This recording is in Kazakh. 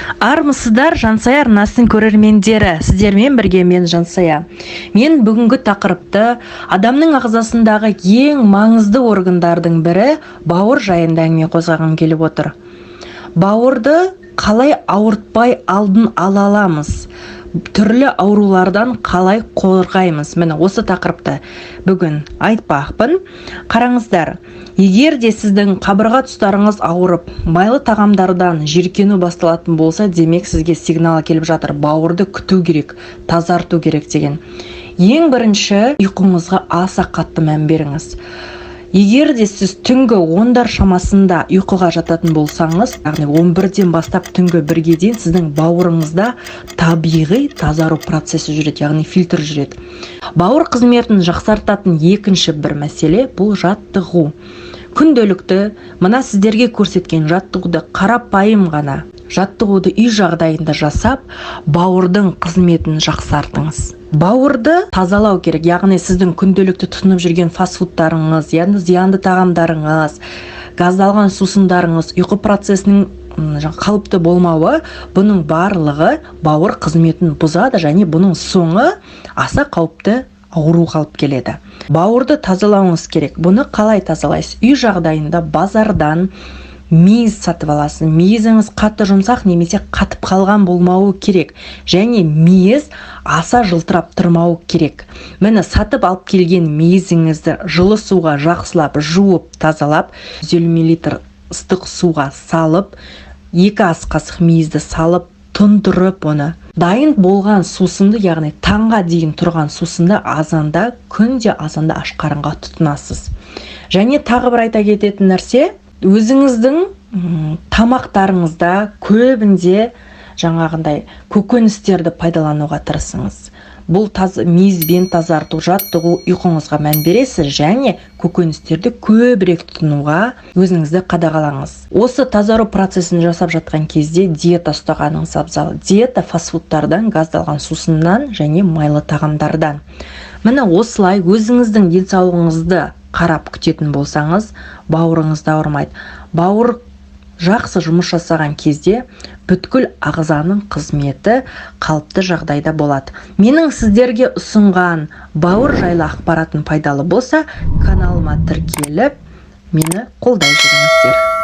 Армысыздар, Жансая арнасының көрермендері! Сіздермен бірге мен, Жансая. Мен бүгінгі тақырыпты адамның ағзасындағы ең маңызды органдардың бірі бауыр жайында әңгіме қозғағым келіп отыр. Бауырды қалай ауыртпай алдын ала аламыз, түрлі аурулардан қалай қорғаймыз? Міне, осы тақырыпты бүгін айтпақпын. Қараңыздар, егер де сіздің қабырға тұстарыңыз ауырып, майлы тағамдардан жиіркену басталатын болса, демек, сізге сигнал келіп жатыр: бауырды күту керек, тазарту керек деген. Ең бірінші ұйқыңызға аса қатты мән беріңіз. Егер де сіз түнгі 10-дар шамасында ұйқыға жататын болсаңыз, яғни 11-ден бастап түнгі 1-ге дейін сіздің бауырыңызда табиғи тазару процесі жүреді, яғни фильтр жүреді. Бауыр қызметін жақсартатын екінші бір мәселе – бұл жаттығу. Күнделікті мына сіздерге көрсеткен жаттығуды, қарапайым ғана жаттығуды үй жағдайында жасап, бауырдың қызметін жақсартыңыз. Бауырды тазалау керек, яғни сіздің күнделікті тұтынып жүрген фастфудтарыңыз, яғни зиянды тағамдарыңыз, газдалған сусындарыңыз, ұйқы процесінің қалыпты болмауы – бұның барлығы бауыр қызметін бұзады және бұның соңы аса қауіпті ауруға алып келеді. Бауырды тазалауыңыз керек. Бұны қалай тазалайсыз? Үй жағдайында базардан мейіз сатып аласыз. Мейізіңіз қатты жұмсақ немесе қатып қалған болмауы керек және мейіз аса жылтырап тұрмауы керек. Міне, сатып алып келген мейізіңізді жылы суға жақсылап жуып, тазалап, 150 мл ыстық суға салып, 2 ас қасық мейізді салып, тұндырып, оны дайын болған сусынды, яғни таңға дейін тұрған сусынды азанда, күнде азанда аш қарынға тұтынасыз. Және тағы бір айта кететін нәрсе: өзіңіздің тамақтарыңызда көбінде жаңағындай көкөністерді пайдалануға тырысыңыз. Бұл мейізбен тазарту, жаттығу, ұйқыңызға мән бересіз және көкөністерді көбірек тұтынуға өзіңізді қадағалаңыз. Осы тазару процесін жасап жатқан кезде диета ұстағаныңыз абзал. Диета фастфудтардан, газдалған сусыннан және майлы тағамдардан. Міне, осылай өзіңіздің денсаулығыңызды қарап күтетін болсаңыз, бауырыңыз да ауырмайды. Бауыр жақсы жұмыс жасаған кезде бүткіл ағзаның қызметі қалыпты жағдайда болады. Менің сіздерге ұсынған бауыр жайлы ақпаратым пайдалы болса, каналыма тіркеліп, мені қолдай жүріңіздер.